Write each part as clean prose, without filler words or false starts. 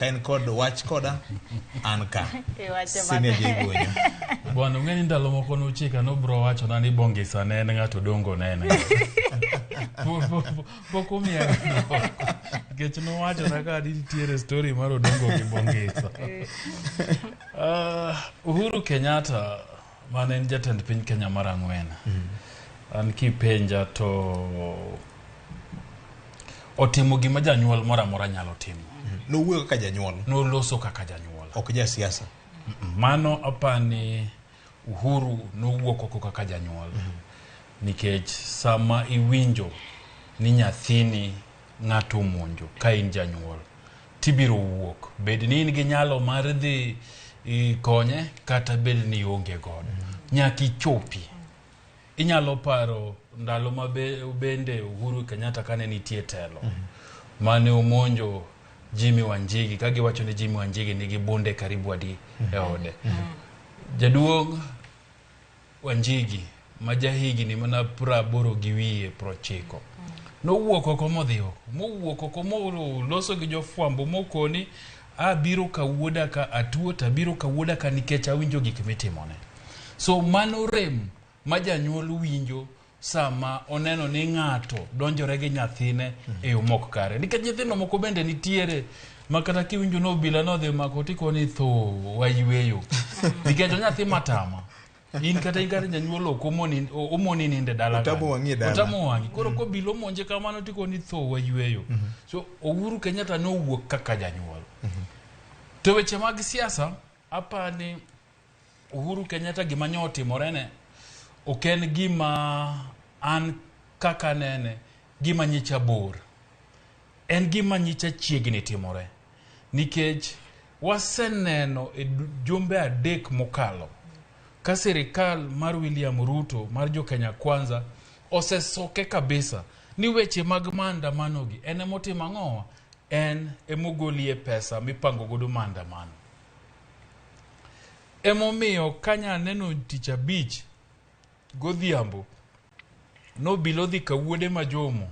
Ka in kod wach koda, an ka. Iwacho Senior J maber. Guonyo. Bwana ung'e ni ndalo moko nochika nobro wachona ni Bongisa ne en ng'ato Odongo ne en ng'a. Pok omiya dwoko. Nikech nowachona ka ni nitiere story mar Odongo gi Bongisa. Uhuru Kenyatta mane en jatend piny Kenya mar ang'wen. An kipenja to otimo gima janyuol moro amora nyalo timo. Nowuoyo kaka janyuol. Noloso kaka janyuol. Ok jasiasa. Mano apani Uhuru nowuok oko kaka janyuol. Nikech sama iwinjo ni nyathini ng'ato omonjo ka in janyuol, tibiro wuok. Bed ni in gi nyalo mar dhi konye kata bed ni ionge godo. Nyaka ichopi. Inyalo paro ndalo ma bende Uhuru Kenyatta kane nitie telo. Mane omonjo Jimmy Wanjigi ka giwacho ni Jimmy Wanjigi nigi bunde karibu adi e ode. Jaduong' Wanjigi ma jahigni mana 80 gi wiye 90 nowuok oko modhi oko, mowuok oko moloso gi jofwambo mokoni abiro ka wuoda ka atuo to abiro ka wuoda ka nikech awinjo gik mitimone. So mano rem ma janyuol winjo sama oneno ni ng'ato donjore gi nyathine e yo mok kare. Nikech nyithindo moko bende nitiere ma kata kiwinjo ni obila nodhi mako tikoni tho wayweyo. Nikech onyathi matama. In kata in kata janyuol ok omoni nindo e dala Otamo kanyo. wang'i e dala. Otamo wang'i. Koro kobila omonje kamano tikoni tho wayweyo. So Uhuru Kenyatta nowuok kaka janyuol. To weche mag siasa, apani Uhuru Kenyatta gima nyo otimorene ok en gima an kaka nene gima nyicha bor. En gima nyicha chiegni timore. Nikech waseneno e jumbe 3 mokalo ka sirikal mar William Ruto mar jo Kenya Kwanza osesoke kabisa ni weche mag maandamano gi en emotimo ang'owa? En emogolie pesa mipango godo maandamano. Emomiyo kanya neno tich abich godhiambo nobilo dhi ka wuode ma Jomo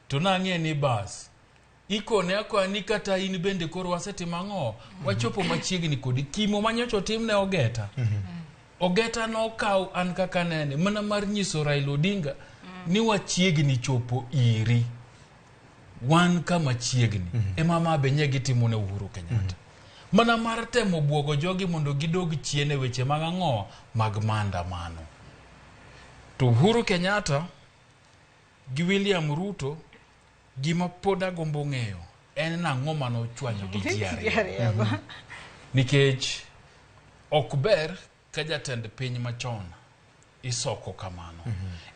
to nang'e ni bas ikone akoya ni kata in bende koro wasetimo ang'o? Wachopo machiegni kodi. Kimo manyocha otim ne Ogeta. Ogeta nokaw an kaka nene mana mar nyiso Raila Odinga ni wachiegni chopo iri. Wan kama chiegni. Ema ma be nye gitimo ne Uhuru Kenyatta. Mana mar temo buogo jogi mondo gidog chien e weche mag ang'o? Mag maandamano. To Uhuru Kenyatta gi William Ruto gima pod agombo ng'eyo en nang'o mane ochwanyo gi ji ariyo. Nikech ok ber ka jatend piny machon isoko kamano.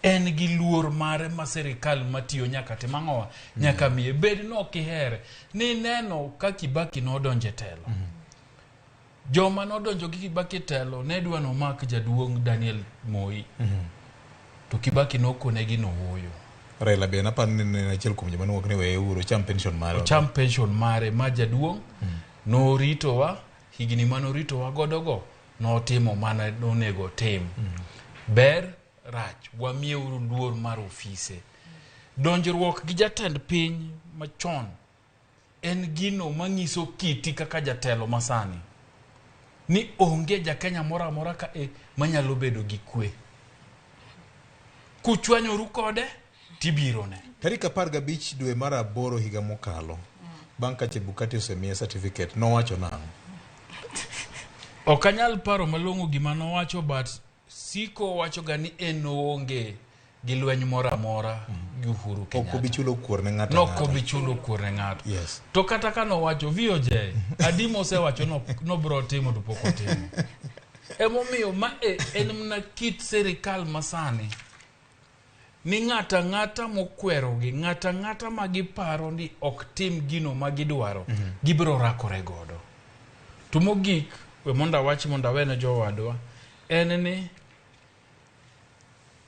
En gi luor mare ma sirikal matiyo nyaka tim ang'owa? Nyaka miye. Bed ni ok ihere. Ni neno ka Kibaki nodonjo e telo. Joma nodonjo gi Kibaki e telo ne dwa nomak jaduong' Daniel Moi. To Kibaki nokonegi nooyo. Raila be naparo ni ne en achiel kuom joma nowuok ni weye uru ocham pension mare. Ocham pension mare ma jaduong' noritowa higni mane oritowa godo go notimo mana nonego otim. Ber rach wamiyeuru luor mar ofise. Donjruok gi jatend piny machon en gino manyiso kiti kaka jatelo masani ni onge ja Kenya moro amora ka e manyalo bedo gi kwe. Kuchwanyoru kode tibirone. Tarik 15 dwe mar 8 higa mokalo, bang' ka Chebukati osemiye certificate, nowacho nang'o? Ok anyal paro malong'o gima nowacho, but siko owachoga ni en oonge gi lweny moro amora gi Uhuru Ok Kenyatta. obi chulo kuor ne ng'ato Nok ang'ata. obi chulo kuor ne ng'ato. Yes. To kata ka nowacho VOJ, adi mosewacho nobro timo to pok otimo. Emomiyo ma e en mana kit sirikal masani. Ni ng'ato ang'ata mokwerogi, ng'ato ang'ata ma giparo ni ok tim gino ma gidwaro, gibiro rakore godo. To mogik, we mondo awach mondo awene jowadwa, en ni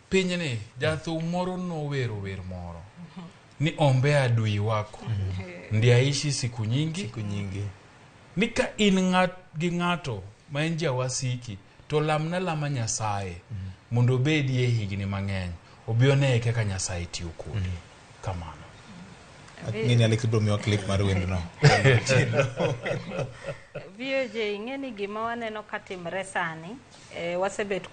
pinyni jathum moro nowero wer moro ni ombea adui wako ndiye aishi siku nyingi. Siku nyingi. Ni ka in gi ng'ato ma en jawasiki to lamna lama Nyasaye mondo obedie higni mang'eny obi oneye kaka Nyasaye tiyo kodi. Kamano. Ang'e ni Alex biro miwa clip mar wendno. VOJ, ing'e ni gima waneno ka timre sani, wasebet